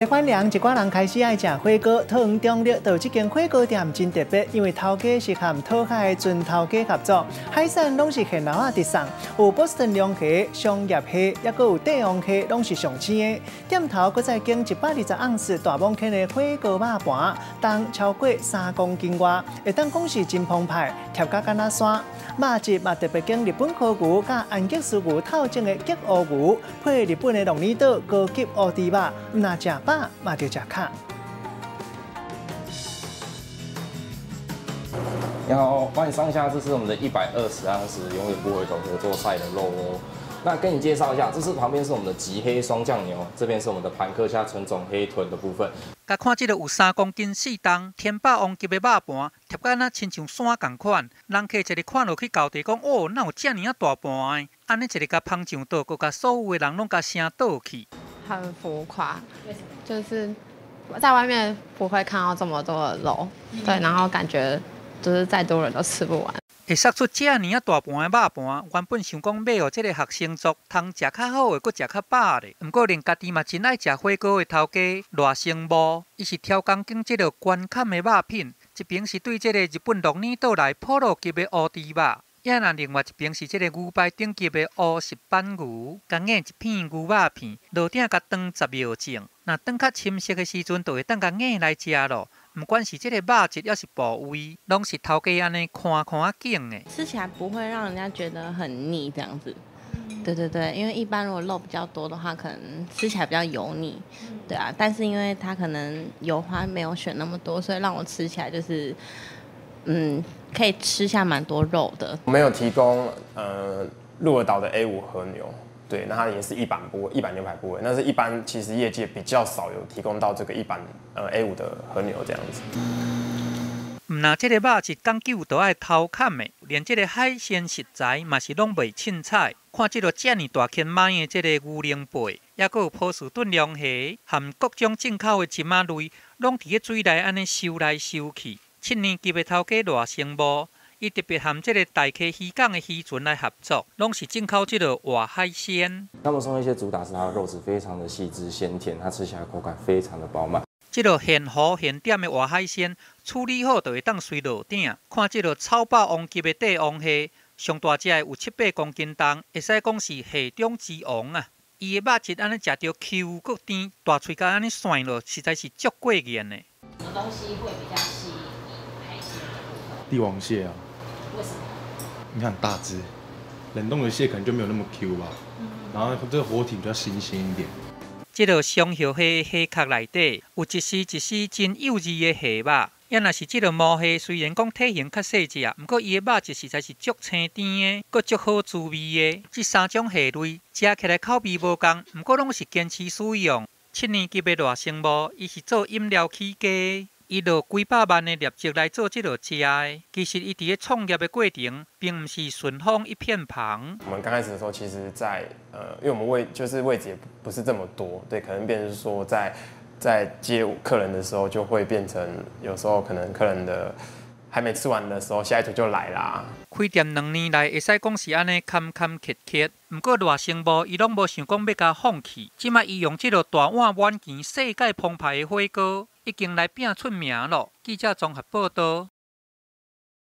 反涼，一寡人開始愛食火鍋。桃園中壢就這間火鍋店真特別，因為頭家是和討客的船頭家合作，海產攏是現撈仔直送，有波士頓龍蝦、雙葉蝦，抑閣有帝王蝦，攏是上鮮的。店頭閣再供120盎司大蠓坑的火鍋肉盤，重超過3公斤外，會當講是真澎湃，疊甲敢若山。肉質嘛特別揀日本和牛佮安格斯牛透種的激烏牛，配日本的龍兒島高級烏豬肉，毋若食飽嘛著食卡。你好，歡迎上下，這是我們的120盎司永遠不回頭合作菜的肉哦。那跟你介紹一下，這是旁邊是我們的極黑雙醬牛，這邊是我們的盤克蝦純種黑豚的部分。共看這个有3公斤4重、天霸王級的肉盤，疊甲若親像山仝款。人客一个看落去，厚地講哦，哪有遮爾仔大盤的？按呢一个共捧上桌，閣共所有的人攏共聲倒去。很浮誇，就是在外面不會看到這麼多的肉，對，然後感覺就是再多人都吃不完。會殺出遮爾仔大盤的肉盤，原本想講買予這个學生族通食較好的，閣食較飽咧。毋過連家己嘛真愛食火鍋的頭家賴生武，伊是挑工揀這个懸坎的肉品，一邊是對這个日本鹿兒島來普羅級的烏豬肉，也若另外一邊是這个牛排頂級的烏石板牛，共咬一片牛肉片，爐鼎共斷10秒鐘，若斷較深色的時陣，就會當共咬來食囉。毋管是這个肉質，抑是部位，攏是頭家按呢看看仔揀的。吃起來不會讓人家覺得很膩，這樣子。對對對，因為一般如果肉比較多的話，可能吃起來比較油膩，對啊。但是因為它可能油花沒有選那麼多，所以讓我吃起來就是，可以吃下蠻多肉的。我們有提供鹿兒島的 A5 和牛。對，那它也是一板部位，一板牛排部位，那是一般其實業界比較少有提供到這個一板A5 的和牛這樣子。毋若這个肉質講究都愛偷崁的，連這个海鮮食材嘛是攏袂凊彩。看這个遮爾大圈買的這个牛奶貝，抑閣有波士頓龍蝦，含各種進口的蟳仔類，攏佇咧水內按呢泅來泅去。7年級的頭家賴生武，伊特別和這个大溪漁港的漁船來合作，攏是進口這个活海鮮。那麼松葉蟹主打是它的肉質非常的細緻鮮甜，它吃起來口感非常的飽滿。這个現捕現點的活海鮮處理好，就會當隨爐鼎。看這个草霸王級的帝王蟹，上大隻的有七八公斤重，會使講是蟹中之王啊！伊的肉質按呢食著 Q 閣甜，大喙共按呢涮落，實在是足過癮的。什麼東西會比較吸引你海鮮的部分？帝王蟹啊。為什麼？你看很大隻，冷凍的蟹可能就沒有那麼 Q 吧。然後這個活體比較新鮮一點。這个雙葉蝦蝦殼內底有一絲一絲真幼稚的蝦肉，也若是這个毛蝦，雖然講體型較細隻，毋過伊的肉質實在是足青甜的，閣足好滋味的。這三種蝦類食起來口味無仝，毋過攏是堅持使用。7年級的賴生武，伊是做飲料起家。伊落幾百萬的業績來做這个食的，其實伊佇咧創業的過程，並毋是順風一片帆。我們剛開始的時候，其實在因為我們就是位置也不是這麼多，對，可能變成說在接客人的時候，就會變成有時候可能客人的還沒吃完的時候，下一組就來啦。開店2年來，會使講是按呢坎坎坷坷，毋過賴生武伊攏無想講欲共放棄。這擺伊用這个大碗滿羹世界澎湃的火鍋，已經來拼出名囉。記者綜合報導。